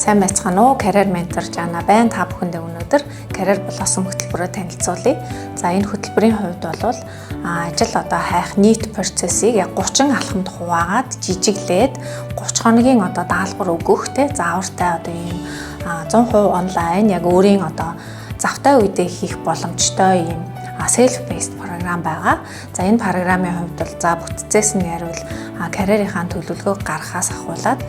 Сайн байцгаана уу? Career mentor Жана байна. Та бүхэндээ өнөөдөр Career Blossom хөтөлбөрөөр танилцуулъя. За, энэ хөтөлбөрийн хувьд бол ажил одоо хайх нийт процессыг яг 30 алхамд хуваагаад, жижиглээд 30 хоногийн одоо даалгавар өгөх те заавартай одоо ийм 100% онлайн, яг өөрийн одоо завтай үедээ хийх боломжтой ийм self paced програм байгаа. За, энэ програмын хувьд бол за бүтцээс нь яриул карьерийнхаа төлөвлөгөөг гаргахаас ахуулаад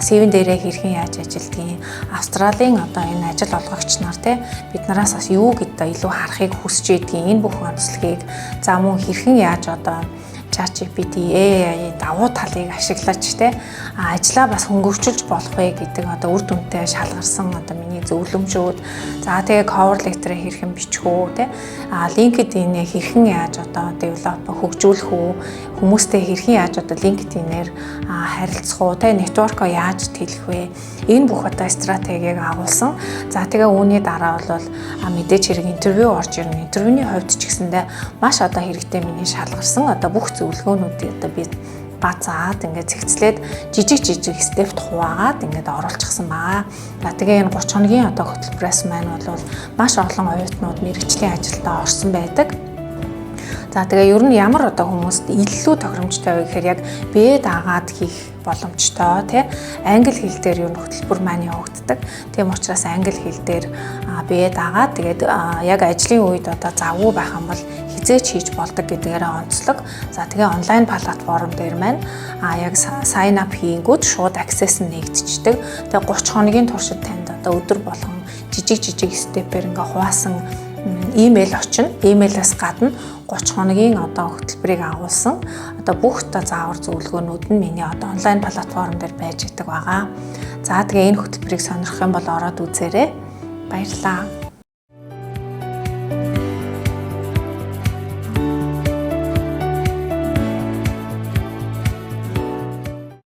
CV-н дээрээ хэрхэн яаж ажилдгийг, Австралийн одоо энэ ажил олгогч нар те бид нараас бас юу гэдэг илүү харахыг хүсэж байдгийг, энэ бүх онцлогийг, за мөн хэрхэн яаж одоо ChatGPT, AI-ийн давуу талыг ашиглаж те ажлаа бас хөнгөвчилж болох вэ гэдэг одоо үр дүнтэй шалгарсан одоо миний зөвлөмжүүд, за тэгээ cover letter хэрхэн бичих үү те, LinkedIn-ээ хэрхэн яаж одоо develop, хөгжүүлэх үү, хүмүүстэй хэрхэн яаж одоо LinkedIn-ээр харилцах уу те, network-оо яаж тэлэх вэ, энэ бүх одоо стратегийг агуулсан. За, тэгээ үүний дараа бол мэдээж хэрэг интервью орж ирнэ. Интервьюний хувьд ч гэсэндээ маш одоо хэрэгтэй миний шалгарсан одоо бүх зөвлөгөөнүүдийг одоо би базаад, ингээд цэгцлээд, жижиг жижиг step т хуваагаад ингээд оруулчихсан байгаа. За, тэгээ энэ 30 хоногийн одоо хөтөлбөрөөс маань бол маш олон оюутнууд мэргэжлийн ажилдаа орсон байдаг. За, тэгээ ер нь ямар одоо хүмүүст илүү тохиромжтой вэ гэхээр яг бие даагаад хийх боломжтой тий, англи хэл дээр юу хөтөлбөр маань явагддаг. Тийм учраас англи хэл дээр бие даагаад, тэгээд яг ажлын үед одоо завгүй байх юм бол хэзээ ч хийж болдог гэдгээрээ онцлог. За, тэгээ онлайн платформ дээр маань яг sign up хийнгүүт шууд access нь нээгдчихдэг. Тэгээ 30 хоногийн туршид танд одоо өдөр болгон жижиг жижиг step ээр ингээ хуваасан имэйл очино. Имэйлээс гадна 30 хоногийн одоо хөтөлбөрийг агуулсан одоо бүх одоо заавар зөвлөгөөнүүд нь миний одоо онлайн платформ дээр байж идэг байгаа. За, тэгээ энэ хөтөлбөрийг сонирхох юм бол ороод үзээрэй. Баярлалаа.